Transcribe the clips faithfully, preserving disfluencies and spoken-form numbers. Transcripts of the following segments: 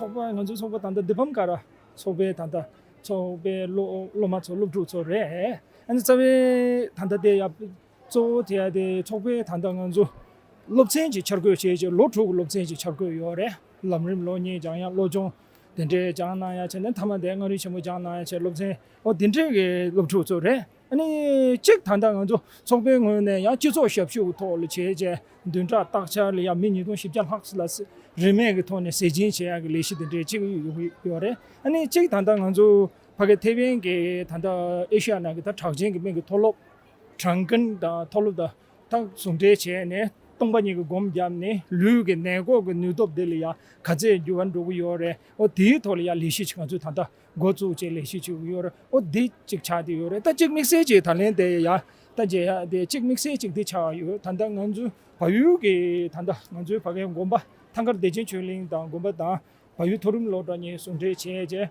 ཚོགས་པ་ང་ཚོའི་ཚོགས་པ་ད་ལྟ་དི་པམ་ཀ་ར་ཚོགས་པའི་ད་ལྟ་ཚོགས་པའི་སློབ་སློབ་མ་ཚོ་སློབ་ཕྲུག་ཚོ་རེད། ཨ་ནི་རྩ་བའི་ད་ལྟ་དེ་ཡ་གཙོ་བོ་དེ་ཡ་དེ་ཚོགས་པའི་ད་ལྟ་ང་ཚོ་སློབ་ཚན་གྱི་འཆར་འགོད་བྱས་རྗེས་ལོ་དྲུག་གི་སློབ་ཚན་གྱི་འཆར་འགོད་ཡོད་རེད། ལམ་རིམ་སློབ་གཉེར་སྦྱང་ཡ་སློབ་སྦྱོང་དེ་འདྲའི་སྦྱང་གནང་ཡ་བྱས་ནས་མཐའ་མ་དེ་མངའ་རིས་ཆེན་མོ་སྦྱང་གནང་ཡ་བྱས་སློབ་ཚན་འོ་དེ་འདྲའི་གི་སློབ་ཕྲུག་ཚོ་རེད། ཨ་ནི་གཅིག་ད་ལྟ་ང་ཚོ་ཚོགས་པའི་ངོས་ནས་ཡང་སྤྱི་ཚོགས་ཞབས་ཞུ་གི་ཐོག་ལ་བྱས་རྗེས་བདུན་ཕྲག་སྟག་ཆར་ལ་ཡང་མི་ཉིས་སྟོང་བཞི་བརྒྱ་ལྷག་ཙམ་ལ་རིན་མེད་ཀྱི་ཐོག་ནས་ཟས་སྦྱིན་བྱེད་ཡག་གི་ལས་གཞི་དེ་འདྲའི་གཅིག་ཡོད་ཡོད་རེད། ཨ་ནི་གཅིག་ད་ལྟ་ང་ཚོ་ཕ་གི་ཐེ་ཝན་གྱི་ད་ལྟ་ཨེ་ཤ་ཡ་ནང་གི་ད་གྲགས་ཅན་གྱི་སྨན་གྱི་མཐོ་སློབ་གྲངས་ཀུན་དང་མཐོ་སློབ་དང་ད་ཟུང་འབྲེལ་བྱས་ནས་སྟོང་པ་ཉིད་ཀྱི་སྒོམ་བརྒྱབ་ནས་ལུས་ཀྱི་ནད་འགོག་གི་ནུས་སྟོབས་དེ་ལ་ཡང་ག་ཚད་འགྱུར་བ་འགྲོ་གི་ཡོད་རེད། ཨོ་དེའི་ཐོག་ལ་ཡང་ལས་གཞི་ཅིག་ང་ཚོས་ད་ལྟ་འགོ་བཙུགས་བྱས་ལས་གཞི་ཅིག་ཡོད་རེད། ཨོ་འདི་གཅིག་ཆགས་བསྡད་ཡོད་རེད། ད་གཅིག་དམིགས་བསལ་གྱི་ད་ལན་དེ་ཡང་ད་མཇལ་ཡག་དེ་གཅིག་དམིགས་བསལ་གཅིག་འདི་ཆགས་ཡོད། ད་ལྟ་ང་ཚོའི་བལ་ཡུལ་གྱི་ད་ལྟ་ང་ཚོའི་ཕ་གིའི་དགོན་པ་ཐང་དཀར་བདེ་ཆེན་ཆོས་གླིང་དང་དགོན་པ་དང་བལ་ཡུལ་མཐོ་རིམ་སློབ་གྲྭ་གཉིས་ཟུང་འབྲེལ་བྱས་རྗེས་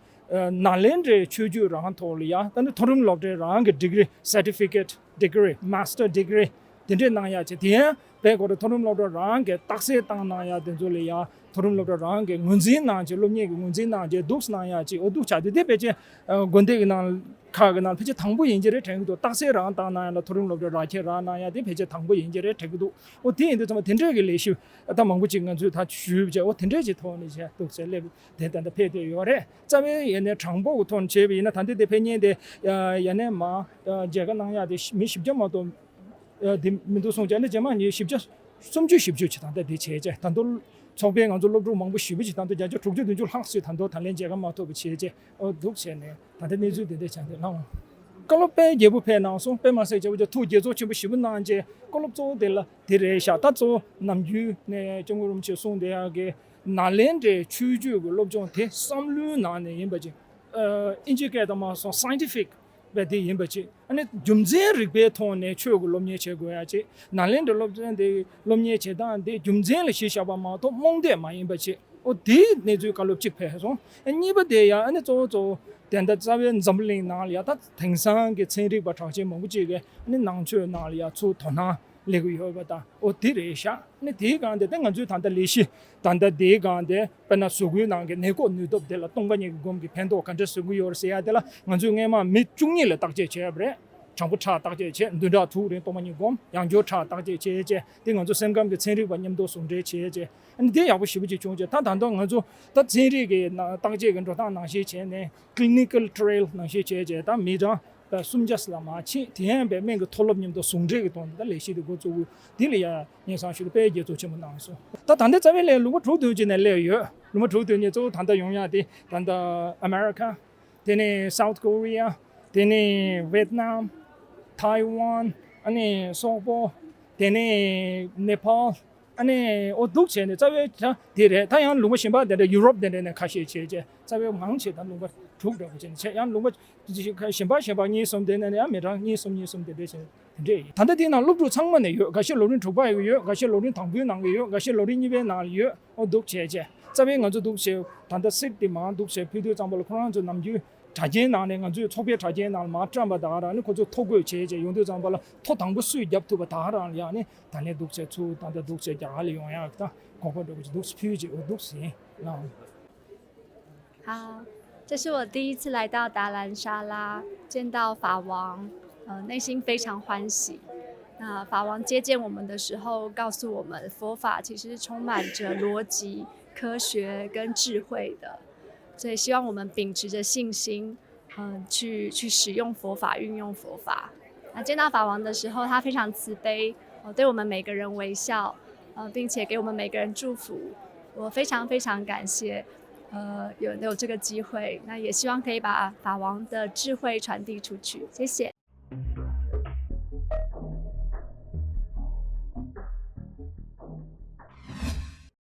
ནཱ་ལེནྡྲའི་ཆོས་བརྒྱུད་རང་ཐོག་ལ་ཡང་ད་ནི་མཐོ་རིམ་སློབ་གྲྭའི་རང་གི་ཌི་གི་རི་certificate degree master degree དེ་འདྲས་གནང་ཡག་བྱས། དེ་ཡང་བལ་ཡུལ་གྱི་མཐོ་རིམ་སློབ་གྲྭ་རང་གི་རྟགས་གསལ་བཏང་གནང་ཡག་དེ་ཚོ་ལ་ཡང་མཐོ་རིམ་སློབ་གྲྭ་རང་གི་ངོས་འཛིན་གནང་བྱས་སློབ་གཉེར་གྱི་ངོས་འཛིན་གནང་བྱས་འདུག་གནང་ཡག་ཅིག་འོ་འདུག་ཆགས་དུས་དེ་ཕལ་ཆེར་དགོན་སྡེ་གི་ནང་ཁག་གི་ནང་ཕལ་ཆེར་དང་པོ་ཡིན་གྱི་རེད་དྲན་གྱི་འདུག་རྟགས་གསལ་རང་བཏང་གནང་ཡག་ལ་མཐོ་རིམ་སློབ་གྲྭ་རང་ཁྱེར་རང་གནང་ཡག་དེ་ཕལ་ཆེར་དང་པོ་ཡིན་གྱི་རེད་དྲན་གྱི་འདུག་འོ་དེ་ཡིན་དུས་ཚང་མ་དེ་འདྲས་ཀྱི་ལས་གཞི་ད་མང་པོ་ཅིག་ང་ཚོས་ད་ཞུས་བྱས་འོ་དེ་འདྲས་ཀྱི་ཐོག་ནས་བྱས་འདུག་ཟེར་སླེབས་དེ་ད་ལྟ་ཕེབས་བསྡད་ཡོད་རེད། རྩ་བའི་ཡ་ནས་གྲངས་འབོར་གྱི་ཐོག་ནས་བྱས་པ་ཡིན་ན་ད་ལྟ་དེ་ཕེབས་མཁན་དེ་ཡ་ནས་མ་མཇལ་ཁ་གནང་ཡག་དེ་མི་བཞི་བརྒྱ་མ་གཏོགས་དེ་མི་འདུག་གསུངས་བྱས་ནས་རྗེས་མ་ཉིན་བཞི་བརྒྱ་སུམ་ཅུ་བཞི་བཅུ་ཅིག་ད་ལྟ་དེ་བྱས་བྱས་ད་དུང་ཚོགས་པའི་ང་ཚོ་སློབ་ཕྲུག་མང་པོ་ཞེ་པོ་ཅིག་ད་དུང་བརྒྱ་ཆ་དྲུག་ཅུ་བདུན་ཅུ་ལྷག་ཙམ་ད་དུང་ད་ལན་མཇལ་ཁ་མ་ཐོབ་པ་བྱས་བྱས་འོ་འདུག་བྱས་ནས་ད་ལྟ་གནས་ཚུལ་དེ་འདྲ་ཆགས་འདུག་ལགས། བཀའ་སློབ་དཔེ་རྒྱས་པོ་ཕེབས་གནང་སོང་། དཔེ་མ་ཟད་བྱས་པ་ཅིག་ཐུགས་དགྱེས་ཚོར་ཆེན་པོ་ཞེ་པོ་གནང་བྱས་བཀའ་སློབ་གཙོ་བོ་དེ་ལ་དེ་རེད་ཤག་ད་གཙོ་བོ་ནམ་རྒྱུན་ནས་སྐྱབས་མགོན་རིན་པོ་ཆེས་གསུངས་བསྡད་ཡག་གི་ནཱ་ལེནྡྲའི་ཆོས་བརྒྱུད་ཀྱི་སློབ་སྦྱོང་དེ་བསམ་བློའི་ནང་ནས་ཡིན་པ་ཅིག་ཨ་ཨིན་ཇི་སྐད་དུ་མ་སོང་scientific་བས་དེ་ཡིན་པ་ཅིག་ཨ་ནི་རྒྱུ་མཚན་རིག་པའི་ཐོག་ནས་ཆོས་ཀྱི་སློབ་གཉེར་བྱེད་དགོས་ཡ་ཅིག་ནཱ་ལེནྡྲའི་སློབ་ཚན་དེ་སློབ་གཉེར་བྱེད་སྟངས་དེ་རྒྱུ་མཚན་ལ་གཞི་བཞག་པ་མ་གཏོགས་རྨོངས་དད་མ་ཡིན་པ་ཅིག་འོ་དེའི་གནས་ཚུལ་བཀའ་སློབ་གཅིག་ཕེབས་སོང་། ཨ་གཉིས་པ་དེ་ཡང་ཨ་ནི་གཙོ་བོ་གཙོ་བོ་དེ་འདྲ་རྩ་བའི་འཛམ་བུ་གླིང་ནང་ལ་ཡ་ད་དེང་སང་གི་ཚན་རིག་པ་གྲགས་ཅན་མང་པོ་ཅིག་གིས་ཨ་ནི་ནང་ཆོས་ནང་ལ་ཡ་ཚུར་དོ་སྣང་སླེབས་ཀྱི་ཡོད་པ་དང་འོ་དེ་རེད་ཤག་ཨ་ནི་དེའི་སྒང་དེ་ད་ང་ཚོའི་ད་ལྟ་ལས་གཞི་ད་ལྟ་དེའི་སྒང་དེ་དཔེར་ན་གཟུགས་པོའི་ནང་གི་ནད་འགོག་ནུས་སྟོབས་དེ་ལ་སྟོང་པ་ཉིད་ཀྱི་སྒོམ་གྱི་ཕན་ཐོགས་ག་འདྲ་བཟོ་གི་ཡོད་རེད་ཟེར་ཡ་དེ་ལ་ང་ཚོས་སྔས་མ་མི་བཅུ་གཉིས་ལ་བརྟག་དཔྱད་བྱས་པ་རེད། གྲངས་པོ་ཁྲག་བརྟག་དཔྱད་བྱས་བདུན་ཕྲག་དྲུག་རིང་སྟོང་པ་ཉིད་སྒོམ་ཡང་བསྐྱར་ཁྲག་བརྟག་དཔྱད་བྱས་བྱས་དེ་ང་ཚོ་སེམས་ཁམས་ཀྱི་ཚན་རིག་པ་མཉམ་དུ་ཟུང་འབྲེལ་བྱས་བྱས་ཨ་ནི་དེ་ཡག་པོ་ཞེ་པོ་ཅིག་བྱུང་བྱས་ད་ད་དུང་ང་ཚོ་ད་ཚན་རིག་གི་ནང་བརྟག་དཔྱད་ཀྱི་འགྲོ་སྟངས་ནང་བཞིན་བྱས་ནས་clinical trial ནང་བཞིན་བྱས་བྱས་ད་མི་གྲངས་ད་སུམ་བརྒྱ་ཙམ་ལ་མར་ཕྱིན། དེ་ཡང་བའི་སྨན་གྱི་མཐོ་སློབ་མཉམ་དུ་ཟུང་འབྲེལ་གྱི་ཐོག་ནས་ད་ལས་གཞི་དེ་འགོ་བཙུགས། དེ་ལ་ཡང་སྙན་སེང་ཞུ་རྒྱུ་དཔེ་དགྱེས་ཚོར་ཆེན་པོ་གནང་སོང་། ད་ད་ལྟ་རྩ་བའི་ལས་ལུང་པ་དྲུག་བདུན་ཅིག་ནས་སླེབས་ཡོད། ལུང་པ་དྲུག་བདུན་ནས་གཙོ་བོ་ད་ལྟ་ཡོང་ཡག་དེ་ད་ལྟ་ཨ་མེ་རི་ཁ། དེ་ནས་South Korea། དེ་ནས་Vietnam། Taiwan། ཨ་ནི་སོག་པོ། དེ་ནས་Nepal། ཨ་ནི་འོ་འདུག་བྱས་ནས་རྩ་བའི་ད་དེ་རེད། ད་ཡང་ལུང་པ་གཞན་པ་དེ་འདྲ་Europe དེ་འདྲ་ནས་ཁ་ཤས་བྱས་བྱས་རྩ་བའི་མང་ཆེ་ད་ལུང་པ་དྲུག་འདྲ་པོ་བྱས་ནས་བྱས་ཡང་ལུང་པ་གཞན་པ་གཞན་པ་གཉིས་གསུམ་དེ་ནས་ཡང་མི་གྲངས་གཉིས་གསུམ་གཉིས་གསུམ་དེ་འདྲ་བྱས་དེ་འདྲ་ཡིན། ད་ལྟ་དེའི་ནང་སློབ་ཕྲུག་ཚང་མ་ནས་ཡོད། འགའ་ཤས་ལོ་རིམ་དྲུག་པ་ཡོད། འགའ་ཤས་ལོ་རིམ་དང་པོའི་ནང་ལ་ཡོད། འགའ་ཤས་ལོ་རིམ་གཉིས་པའི་ནང་ལ་ཡོད། འོ་འདུག་བྱས་བྱས་རྩ་བའི་ང་ཚོ་འདུག་བྱས་ད་ལྟ་སིཊ་དེ་མར་འདུག་བྱས་ཕུལ་དུས་ཙམ་པ་ལ་ཁོ་རང་ཚོ་ནམ་རྒྱུན་དྲ་རྒྱའི་ནང་ནས་ང་ཚོའི་ཚོགས་པའི་དྲ་རྒྱའི་ནང་ལ་མར་བཀྲམ་པ་དག་རང་ནི་ཁོ་ཚོ་ཐོ་འགོད་བྱས་བྱས་ཡོང་དུས་ཙམ་པ་ལ་ཐོ་དང་པོ་སུས་བརྒྱབ་ཐུབ་པ་དག་རང་ལ་ཡང་ནི་ད་ལན་འདུག་བྱས་ཚུར་ད་ལྟ་འདུག་བྱས་རྒྱ་གར་ལ་ཡོང་ཡག་གི་ད་གོ་སྐབས་འདྲ་པོ་ཅིག་འདུག་ཕུལ་བྱས་འོ་འདུག་ཟིན་ལ། 好，这是我第一次来到达兰沙拉，见到法王，呃，内心非常欢喜。那法王接见我们的时候，告诉我们佛法其实是充满着逻辑、科学跟智慧的，所以希望我们秉持着信心，嗯、去去使用佛法、运用佛法。那见到法王的时候，他非常慈悲，哦，对我们每个人微笑，呃，并且给我们每个人祝福。我非常非常感谢，呃，有有这个机会，那也希望可以把法王的智慧传递出去。谢谢。